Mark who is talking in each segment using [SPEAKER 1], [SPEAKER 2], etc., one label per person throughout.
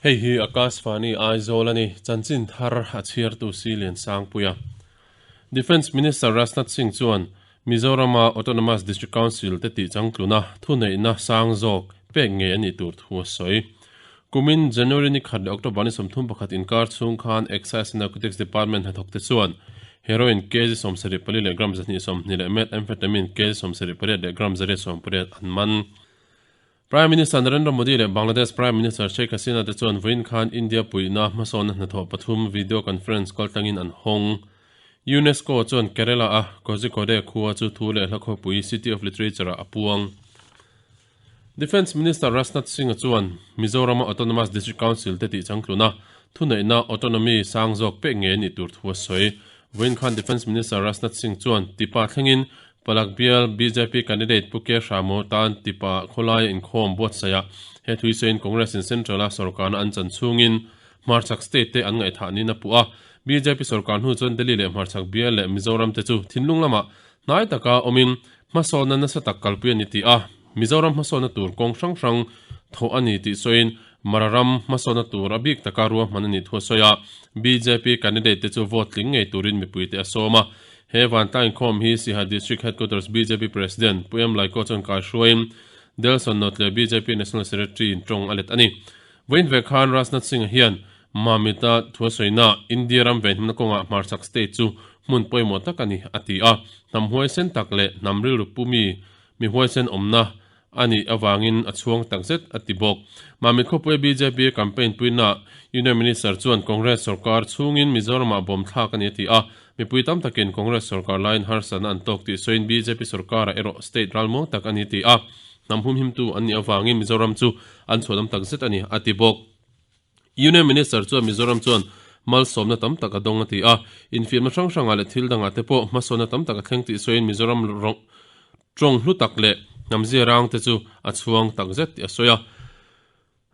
[SPEAKER 1] Hei hi Akashvani Aizawl a ni, chanchin thar a chhiartu si Liansangpuia. Defence Minister Rajnath Singh chuan Mizorama Autonomous District Council te tih changtluna thuneihna sang zawk pek ngei a nih tur thu a sawi. Kumin January ni khat leh October ni 31 inkar chhung khan Excise and Narcotics Department hnathawkte chuan Heroin kg 74 leh gram 120 leh Methamphetamine kg 78 leh gram 180 an man. Prime Minister Narendra Modi leh Bangladesh Prime Minister Sheikh Hasina te chuan vawiin khan India puihna hmasawnna hnathawh pathum video conference kaltlangin an hawng. UNESCO chuan Kerala-a Kozhikode khua chu thu leh hla khawpui City of Literature-ah a puang. Defence Minister Rajnath Singh-a chuan Mizorama Autonomous District Council te tih changtluna thuneihna autonomy sang zawk pek ngei a nih tur thu a sawi. Vawiin khan Defence Minister Rajnath Singh chuan tipa thlengin Palak bial bjp candidate Pu K Hramo tan tipa khawlaia inkhawm buatsaih he thui sawiin Congress in Central a sorkarna an chan chhungin hmarchhak state te an ngaihthah niin a puh a. Bjp sorkar hnu chuan Delhi leh hmarchhak bial leh Mizoram te chu thinlung lamah hnai taka awmin hmasawnna nasa tak kalpui a ni tih a, Mizoram hmasawnna tur kawng hrang hrang thawh a ni tih sawiin Mararam hmasawnna tur a bik taka ruahman a nih thu a sawi a. Bjp candidate te chu vote tling ngei turin mipuite a sawm a. He vantlang inkhawm hi Siha District Headquarters bjp President Pu M Laiko chuan kaihruaiin Delson Notle bjp National Secretary in tawng a let a ni. Vawiin ve khan Rajnath Singh-a hian Mamita thuasawiina India ram venhimna kawngah hmarchhak state chu hmun pawimawh tak a ni a ti a. Hnam huaisen tak leh hnam rilru pu mi mi huaisen awmna a nih avangin a chhuang tak zet a ti bawk. Mamit khawpuia bjp campaign puina Union Minister chuan Congress sorkar chhungin Mizoramah bawm thlak a ni a ti a, mipui tam takin Congress sorkar laiin harsatna an tawk tih sawiin bjp sorkarah erawh state ralmuang tak a ni a ti a, hnam humhimtu an nih avangin Mizoram chu an chhuanawm tak zet a ni a ti bawk. Union Minister chuan Mizoram chuan malsawmna tam tak a dawng a ti a, infiamna hrang hrangah leh thil dangah te pawh hmasawnna tam tak a thleng tih sawiin Mizoram tawng hlu tak leh hnamzia rang te chu a chhuang tak zet tih a sawi a.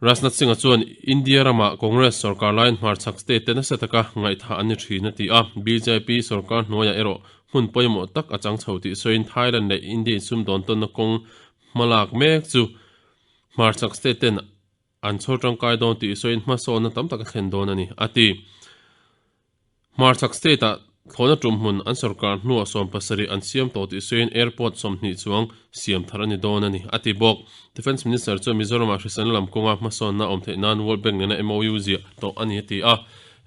[SPEAKER 1] Rajnath Singh-a chuan India ramah Congress sorkar laiin hmarchhak state te nasa taka ngaihthah an ni thin a ti a, bjp sorkar hnuaiah erawh hmun pawimawh tak a chang chho tih sawiin Thailand leh India insumdawn tawnna kawng hmalak mek chu hmarchhak state ten An chhawr tangkai dawn tih sawiin hmasawnna tam tak a thlen dawn a ni, a ti. Hmarchhak state-ah thlawhna tum hmun an sorkar hnuah 70 an siam tawh tih sawiin airport 20 chuang siam thar a ni dawn a ni, a ti bawk. Defence Minister chuan Mizoramah hriselna lam kawnga hmasawnna awm theih nan World Bank nena MOU ziah tawh a ni, a ti a.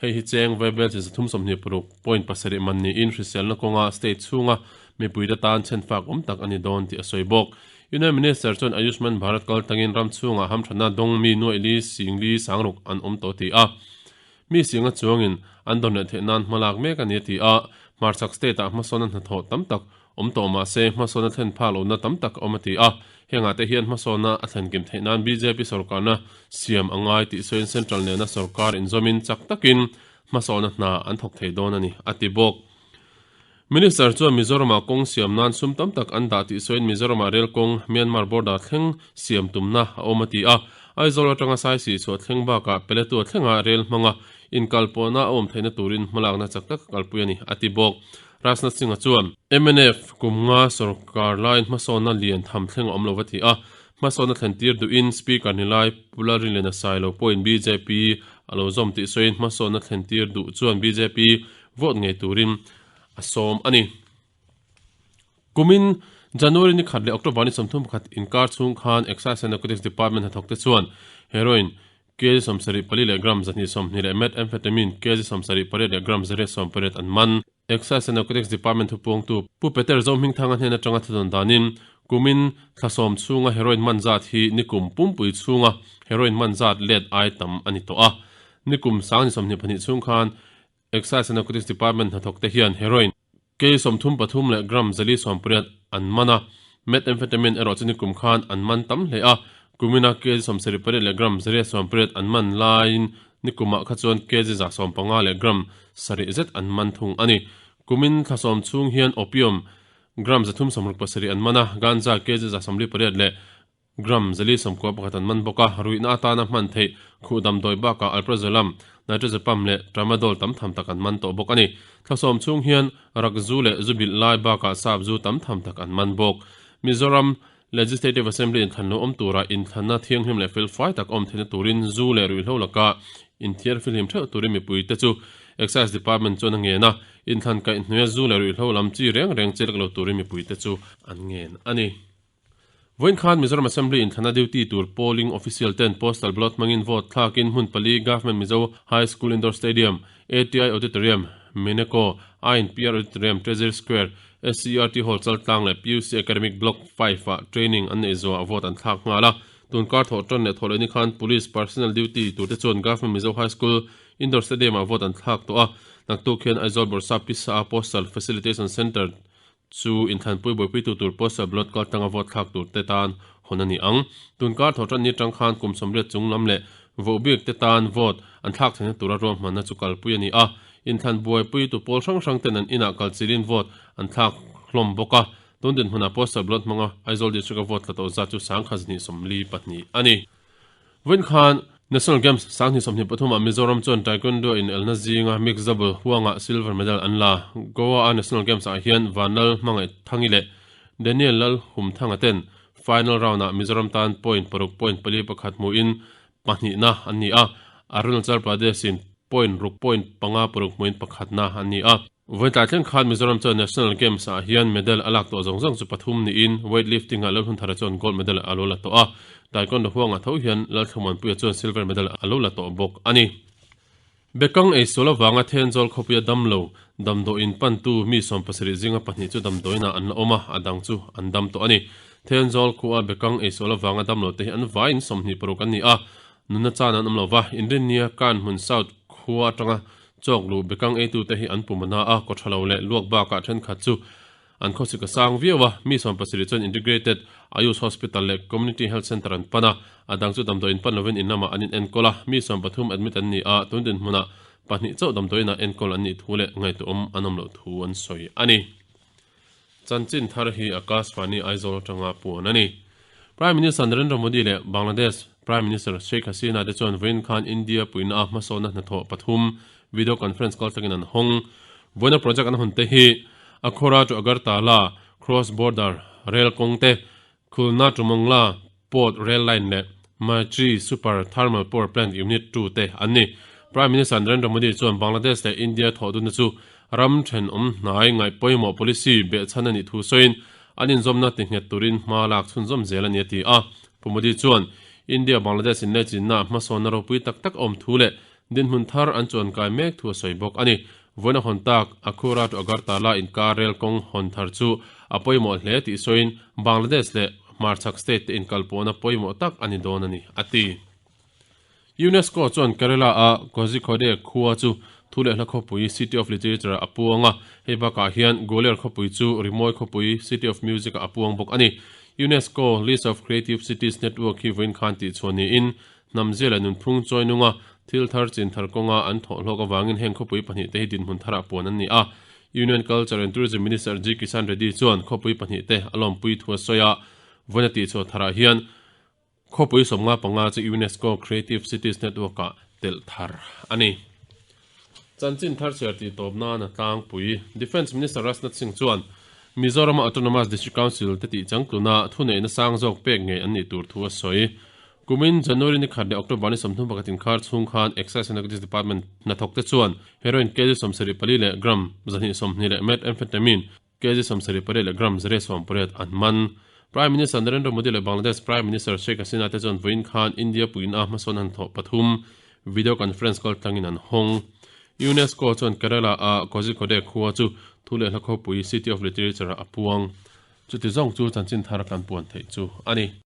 [SPEAKER 1] Hei hi cheng vaibel chi 326.7 man niin hriselna kawnga state chhunga mipuite tan chhenfak awm tak a ni dawn tih a sawi bawk. Union Minister chuan Ayushman Bharat kal tangin ram chhungah hamthatna dawng mi nuaih li sing li sangruk an awm tawh ti a, mi singa chuangin an dawn leh theih nan hmalak mek a ni a ti a, hmarchhak state-ah hmasawnna hnathawh tam tak awm tawh mah se hmasawnna thlen phak lohna tam tak a awm a ti a, hengah te hian hmasawnna a thlen kim theih nan bjp sorkarna siam a ngai tih sawiin Central nena sorkar inzawmin chak takin hmasawnna hna an thawk thei dawn a ni a ti bawk. Minister chuan Mizoramah kawng siam nan sum tam tak an dah tih sawiin Mizoramah rel kawng Myanmar border thleng siam tumna a awm a ti a. Aizawl atanga Saisih chhuah thleng bakah Peletua thlenga rel hmanga inkalpawhna a awm theihna turin hmalakna chak tak a kalpui a ni, a ti bawk. Rajnath Singh-a chuan mnf kum nga sorkar laiin hmasawnna lian tham thleng a awm lo va ti a. Hmasawnna thlen tir duhin Speaker ni lai Pu Lalrinliana Sailo pawhin bjp a lo zawm tih sawiin hmasawnna thlen tir duh chuan bjp vote ngei turin a sawm a ni. Kumin January ni khat leh October ni 31 inkar chhung khan Excise and Narcotics Department hnathawkte chuan heroin kg 74 leh gram 120 leh methamphetamine kg 78 leh gram 180 an man. Excise and Narcotics Department thupuangtu Pu Peter Zohmingthanga hnen atanga thudawn danin kumin thla sawm chhunga heroin man zat hi nikum pumpui chhunga heroin man zat let ai tam a ni tawh a. Nikum sang ni 22 chhung khan Excise and Narcotics Department hnathawk te hian heroin kg 33 leh gram 480 an man a, methamphetamine erawh chu nikum khan an man tam hle a, kumina kg 78 leh gram 180 an man laiin nikumah kha chuan kg 150 leh gram sarih zet an man thung a ni. Kumin thla sawm chhung hian opium gram 367 an man a, ganja kg 148 leh Gram 421 an man bawk a, ruihna atana hman theih khuh damdawi bakah alprazolam, nitrazepam leh tramadol tam tham tak an man tawh bawk a ni. Thlasawm chhung hian rak zu leh zu bilh lai bakah sap zu tam tham tak an man bawk. Mizoram Legislative Assembly inthlan lo awm tura inthlanna thianghlim leh felfai tak awm theihna turin zu leh ruihhlo laka inthiar filhim theuh turin mipuite chu Excise Department chuan a ngen a, inthlan kaihhnuaia zu leh ruihhlo lam chi reng reng chelek lo turin mipuite chu an ngen a ni. Vawiin khan Mizoram Assembly inthlanna duty tur polling official ten postal ballot hmangin vote thlakin hmun pali Government Mizo High School Indoor Stadium, ATI Auditorium, Meneco, INPR Auditorium, Treasury Square, SCERT Hall Chaltlang leh PUC Academic Block 5 ah training an neih zawhah vote an thlak nghal a. Tun kar thawh tan leh thawh leh ni khan Police Personnel Duty turte chuan Government Mizo High School Indoor Stadium ah vote an thlak tawh a. Naktuk hian Aizawl Bawrhsap Pisa a Postal Facilitation Centre chu inthlanpui buaipuitu tur Postal Ballot kaltanga vote thlak turte tan hawn a ni ang. Tun kar thawh tan ni atang khan kum 80 chung lam leh vohbik te tan vote an thlak theihna tura ruahmanna chu kalpui a ni a. Inthlan buaipuitu pawl hrang hrang ten an inah kal chilin vote an thlak hlawm bawk a, tun dinhmunah postal ballot hmanga Aizawl District-a vote tla tawh zat chu 10,042 a ni. Vawiin khan National Games 2023 ah Mizoram chuan Taekwondo inelna zinga mixed double huangah silver medal an la. Goa-a National Games ah hian Vanlal Hmangaih Thangi leh Daniel Lal Humthanga ten final round-ah Mizoram tan point paruk point pali pakhat hmuhin pahnihna an ni a, Arunachal Pradesh-in point ruk point panga paruk hmuin pakhatna an ni a. Vawitlai thleng khan Mizoram chuan National Games-ah hian medal a lak tawh zawng zawng chu pathum niin weightlifting-ah Lalhunthara chuan gold medal a lo la tawh a, Taekwondo huangah tho hian Lalthlamuanpuia chuan silver medal a lo la tawh bawk a ni. Bekang eisual avanga Thenzawl khawpuia damlo damdawiin pantu mi 70 zinga pahnih chu damdawiinah an la awm a, a dang chu an dam tawh a ni. Thenzawl khua Bekang eisual avanga damlo te hi an vaiin 26 an ni a, nunna chan an awm lo va, Inrinnia Kanhmun South khua atanga chawk luh Bekang eitute hi an pum a na a, kawthalo leh luak bakah thenkhat chu An khawsik a sang viau a, mi 70 chuan Integrated Ayush Hospital leh Community Health Centre an pan a, a dang chu damdawiin pan lovin in lamah an inenkawl a, mi 13 admit an ni a, tun dinhmunah pahnih chauh damdawiinah enkawl an nih thu leh ngaihtuahawm an awm loh thu an sawi a ni. Chanchin thar hi Akashvani Aizawl atanga puan a ni. Prime Minister Narendra Modi leh Bangladesh Prime Minister Sheikh Hasina te chuan vawiin khan India puihna a hmasawnna hnathawh pathum video conference kal takin an hawng. Vawiina project an hawn te hi Akhora to Agartala cross border rail kawng te, Khulna to Mongla port rail line leh Maitree Super Thermal Power Plant Unit 2 te an ni. Prime Minister Narendra Modi chuan Bangladesh leh India thawhdunna chu ram thenawm hnai ngaih pawimawh policy behchhan a nih thu sawiin an inzawmna tinghet turin hma lak chhunzawm zel a ni a ti a. Pu Modi chuan India Bangladesh inlehchinna hmasawnna ropui tak tak a awm thu leh Dinhmun thar an chuan kai mek thu a sawi bawk a ni. Vawiin a hawn tak, Akhura to Agartala inkar rel kawng hawn thar chu a pawimawh hle tih sawiin Bangladesh leh hmarchhak state te inkalpawhna pawimawh tak a ni dawn a ni, a ti. UNESCO chuan Kerala-a Kozhikode khua chu thu leh hla khawpui, City of Literature, a puang a, hei bakah hian Gwalior khawpui chu rimawi khawpui, City of Music, ah a puang bawk a ni. UNESCO List of Creative Cities Network hi vawiin khan tihchhuah niin Hnam zia leh nunphung chawi nunga thil thar chin thar kawnga an thawh hlawk avangin heng khawpui pahnih te hi dinhmun tharah puan an ni a. Union Culture and Tourism Minister G Kishan Reddy chuan khawpui pahnih te a lawmpui thu a sawi a, vawiin a tihchhuah tharah hian khawpui 55 chu UNESCO Creative Cities Network-ah telh thar a ni. Chanchin thar chhiar tih tawp nan a tlangpui. Defence Minister Rajnath Singh chuan Mizoram-a Autonomous District Council te tih changtluna thuneihna sang zawk pek ngei an nih tur thu a sawi. Kumin January ni khat leh October ni 31 inkar chhung khan Excise and Narcotics Department hnathawkte chuan heroin kg 74 leh gram 120 leh methamphetamine kg 78 leh gram 118 an man. Prime Minister Narendra Modi leh Bangladesh Prime Minister Sheikh Hasina te chuan vawiin khan India puiin a hmasawn han thawh pathum video conference kal tlangin an hawng. UNESCO chuan Kerala-a Kozhikode khua chu thu leh hla khawpui City of Literature-ah a puang. Chuti zawng chu chanchin thar kan puan theih chu a ni.